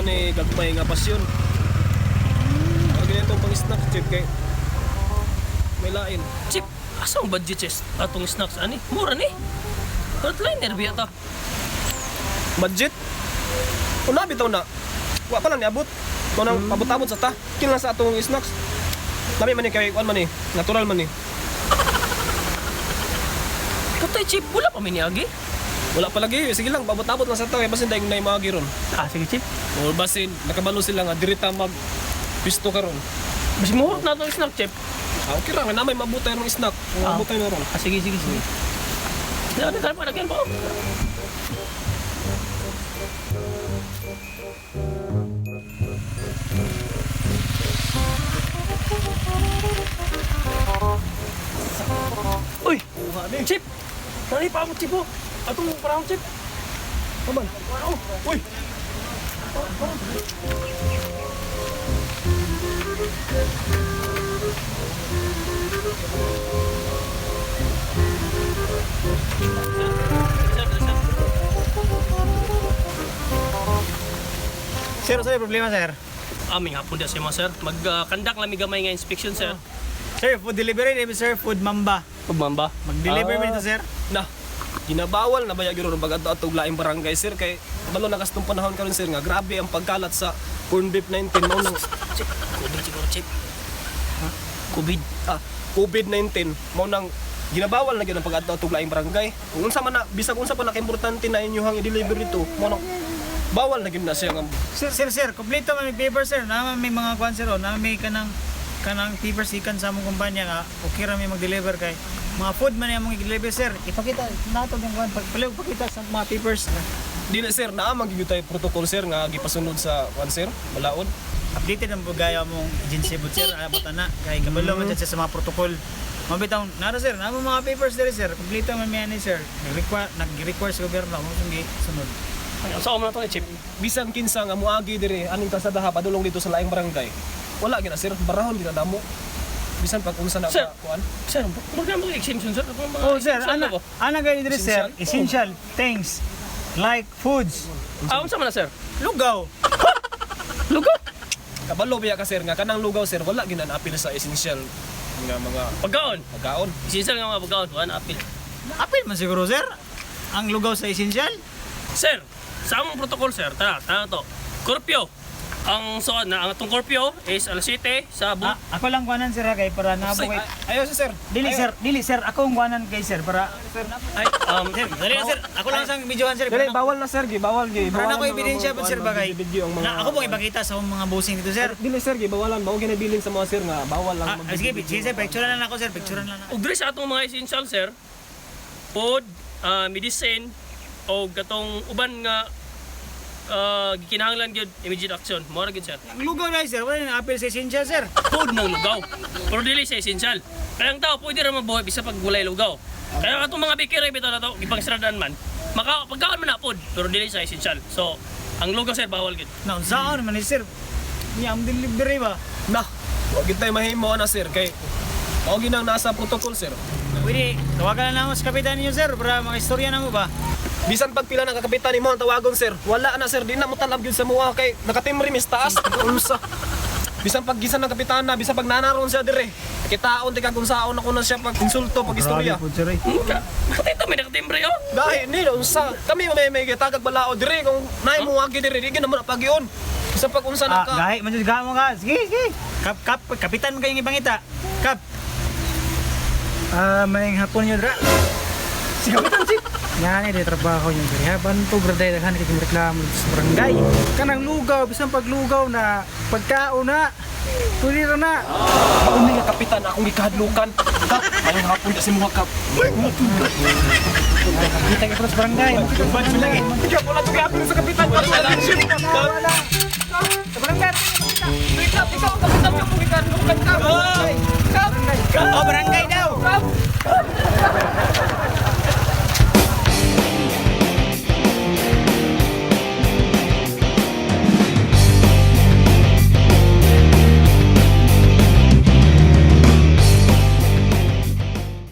ni gagmay nga pasyon. Pero ganito pang snack, Chip, kay may lain. Chip, asa ang budget sa atong snacks ani? Mura ni. Frontliner biya ta. Budget? Una bitaw na. Wa pa lang niabot. Mao nang pabot-abot sa ta. Kin lang sa atong snacks. Lami man ni kay kuan man ni, natural man ni. Patay, Chip, wala pa mi niagi. Wala pa lagi, sige lang, pabot-abot lang sa ta kay basin dayong nay mga giron. Ah, sige, Chip. O basin nakabalo sila nga diri ta mag pisto karon. Mas muhurot na itong snack, Chip. Ah, okay ra, na may mabutay rong snack. Ah. Mabutay na ron. Ah, sige, sige, sige. Ano, ano, ano, ano, ano, Uy! Chip! Nani pa ako, Chip, oh! Atong parang, Chip! Aman. Uy. Sir, sir. Sir, sir, problema, sir. Aming hapon da sa mga sir. Mag-kandak lang mi gamay nga inspection, sir. Sir, food delivery, di ba, sir? Food mamba. Pagmamba. Mag-deliver mo dito, sir. Na. Ginabawal na ba gyud ron pag adto atog laing barangay, sir, kay kabalo na kastong panahon karon, sir, nga grabe ang pagkalat sa corn beef 19 mao nang Chip, COVID siguro, Chip. Ha? COVID. ah, COVID-19 mao nang ginabawal na gyud ang pag-adto atog laing barangay. Kung unsa man na bisag unsa pa na kaimportante na inyohang i-deliver dito, mao nang bawal na gyud na siya nga Sir, sir, sir, kompleto man may paper, sir. Naman may mga kwan, sir, oh. Naman may kanang kanang papers ikan sa among kumpanya nga okay ra may mag-deliver kay mga food man yung among i-deliver, sir. Ipakita nato yung kwan pagpaliw pakita sa mga papers. Dili, sir, naa man gyud tay protocol, sir, nga gipasunod sa kwan, sir, balaod. Updated ang bugaya mong agency but sir, abot na kay kabalo man dyan siya sa mga protocol. Mabitaw nara, sir, namo mga papers diri, sir. Kompleto man mi ani, sir. Nag-require nag-require sa gobyerno mo sunggi sunod. Ay, ang saan mo na ito, Chip? Bisan kinsa nga moagi diri aning kalsada ha padulong dito sa laing barangay. Wala gyud na, sir, barahon gyud na namo. Bisan pag unsa na Sir. ka kuan. Sir, wala mo exemption, sir. Mga Oh, sir, exemption ana na ko. ana gani diri, sir, Essential? essential things like foods. Ah, unsa man na, sir? Lugaw. Lugaw. Kabalo biya ka, sir, nga kanang lugaw, sir, wala gyud na apil sa essential nga mga Pagkaon. pagkaon. Essential nga mga pagkaon. Wala na apil. Apil man siguro, sir. Ang lugaw sa essential. Sir, sa among protocol, sir, tara, tara to. Curfew. Ang so na ang atong curfew is alas 7 sa bu Ah, ako lang kuanan, sir, ha, kay para nabo kay Ayaw siya, sir. Dili, Ayaw. sir, dili, sir, ako ang kuanan kay sir para ay sir, dali na, sir. Ako lang sang videohan, sir. Dili, bawal na, sir, gi, bawal gi. Para na Bawalan ko ebidensya mga po, sir, kuan, bagay. video ang mga Na ako pong ipakita sa akong mga busing dito, sir. Dili, sir, gi, bawalan, mao ginabilin sa mga sir nga bawal lang Ah, sige, sige, sir, picturean lang ako, sir, picturean lang ako. ug diri sa atong mga essential, sir. Food, medicine o katong uban nga gikinahanglan gyud immediate action. Mao ra gyud, sir. Ang lugaw na, sir, wala nang apil sa essential, sir. Food ng lugaw. Pero dili sa essential. Kaya ang tao pwede ra mabuhay bisa pag walay lugaw. Kaya katong mga bakery bitaw na to, gipangsiradan man. Maka pagkaon man na food, pero dili sa essential. So, ang lugaw, sir, bawal gyud. Na, unsaon man ni sir? Niya ang delivery ba? Na, wa gid tay mahimo ana, sir, kay mao ginang nasa protocol, sir. Pwede, tawagan na lang ako sa kapitan ninyo, sir, para mga istorya na mo ba? Bisan pag pila ng kakapitan nimo ang tawagon, sir. Wala na, sir, di na mo talab gyud sa mua kay nakatimri mis taas unsa. Bisan pag gisan ng kapitana, bisan pag nanaron siya dire. Kitaon ti kag unsaon ako na siya pag insulto, pag istorya. sir, eh. Ka, patay to may nakatimbre oh. Dahil ni unsa. Kami may gitagag balao dire kung naay mo agi dire di gyud na mo na pagyon. Bisan pag unsa na Ah, ka. gahi man jud mo ka. Sige, sige. Kap, kap, kapitan mo kayong ipangita. Kap. Ah, may hapon yun ra. Si kapitan, sir. Yan di trabaho yun diri. Haban to graday daghan kay reklamo sa barangay. Kanang lugaw bisan paglugaw na pagkaon na. Pwede ra na. Mauni nga kapitan akong gikahadlukan. Kap, mayong hapon na si mga kap. Kita kay sa barangay. Batch lang eh. Ikaw wala to gapon sa kapitan. Wala lang siya. Wala, wala. Sa barangay. Ikaw, ikaw ang kapitan yung gikahadlukan ka. Kap! Kap! Oh, barangay daw. Kap!